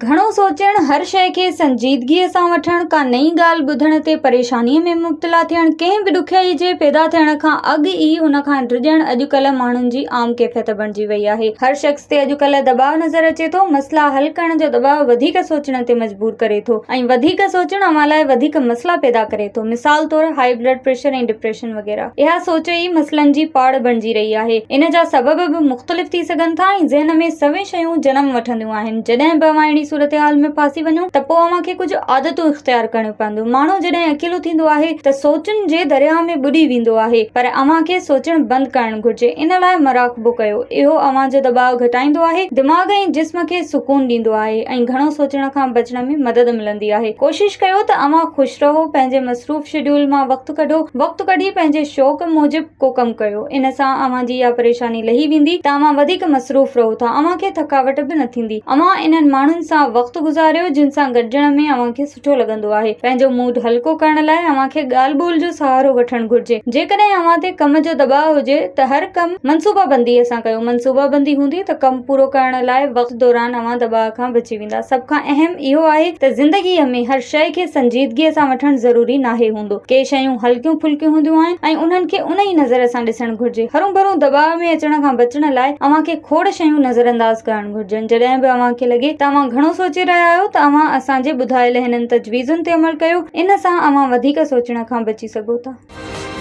گهڻو سوچڻ، هر شيء کي سنجيدگيء سان وٺڻ، ڪا نئين ڳالهه ٻڌڻ تي پريشانيء ۾ مبتلا ٿيڻ، ڪنهن به ڏکيائيء جي پيدا ٿيڻ کان اڳ ئي ان کان ڊڄڻ اڄڪلهه ماڻهن جي عام ڪيفيت بڻجي وئي آهي. هر شخص تي اڄڪلهه دٻاء نظر اچي ٿو. مسئلا حل ڪرڻ جو دٻاء وڌيڪ سوچڻ تي مجبور ڪري ٿو ۽ وڌيڪ سوچڻ اوهان لاء وڌيڪ مسئلا پيدا ڪري ٿو. مثال طور هائي بلڊ پريشر ۽ ڊپريشن وغيره. اها سوچ ئي مسئلن جي پاڙ بڻجي رهي آهي. ان جا سبب به مختلف ٿي سگهن ٿا ۽ ذهن ۾ سوين شيون جنم وٺنديون آهن. جڏهن به اوهان اهڙي صورتحال ۾ ڦاسي وڃو ته پوء اوهان کي ڪجهه عادتون اختيار ڪرڻيون پونديون. ماڻهو جڏهن اڪيلو ٿيندو آهي ته سوچن جي درياهه ۾ ٻڏي ويندو آهي پر اوهان کي سوچڻ بند ڪرڻ گهرجي. ان لاء مراقبو ڪيو. اهو اوهان جو دٻاء گهٽائيندو آهي، دماغ ۽ جسم کي سڪون ڏيندو آهي ۽ گهڻو سوچڻ کان بچڻ ۾ مدد ملندي آهي. ڪوشش ڪيو ته اوهان خوش رهو، پنهنجي مصروف شيڊيول مان وقت ڪڍو، وقت ڪڍي پنهنجي شوق موجب ڪو ڪم ڪيو، ان سان اوهان جي اها پريشاني لهي ويندي ته اوهان وڌيڪ مصروف رهو ٿا، اوهان کي ٿڪاوٽ به نه ٿيندي. اوهان انهن ماڻهن سان وقت گذاريو جن سان گڏجڻ ۾ اوهان کي سٺو لڳندو آهي. پنهنجو موڊ هلڪو ڪرڻ لاء اوهان کي ڳالهه ٻولهه جو سهارو وٺڻ گهرجي. جيڪڏهن اوهان تي ڪم جو دٻاء هجي ته هر ڪم منصوبابنديء سان ڪيو. منصوبابندي هوندي ته ڪم پورو ڪرڻ لاء وقت دوران اوهان دٻاء کان بچي ويندا. سڀ کان اهم اهو آهي ته زندگيء ۾ هر شيء کي سنجيدگيء سان وٺڻ ضروري ناهي هوندو. ڪي شيون هلڪيون ڦلڪيون هونديون آهن ۽ انهن کي ان ئي نظر سان ڏسڻ گهرجي. هرونڀرون دٻاء ۾ اچڻ کان بچڻ لاء اوهان کي کوڙ شيون نظرانداز ڪرڻ گهرجن. جڏهن به اوهان کي لڳي ته اوهان گهڻو سوچي رهيا آهيو ته اوهان اسان جي ٻڌايل هنن تجويزن تي عمل ڪيو. ان سان اوهان وڌيڪ سوچڻ کان بچي سگهو ٿا.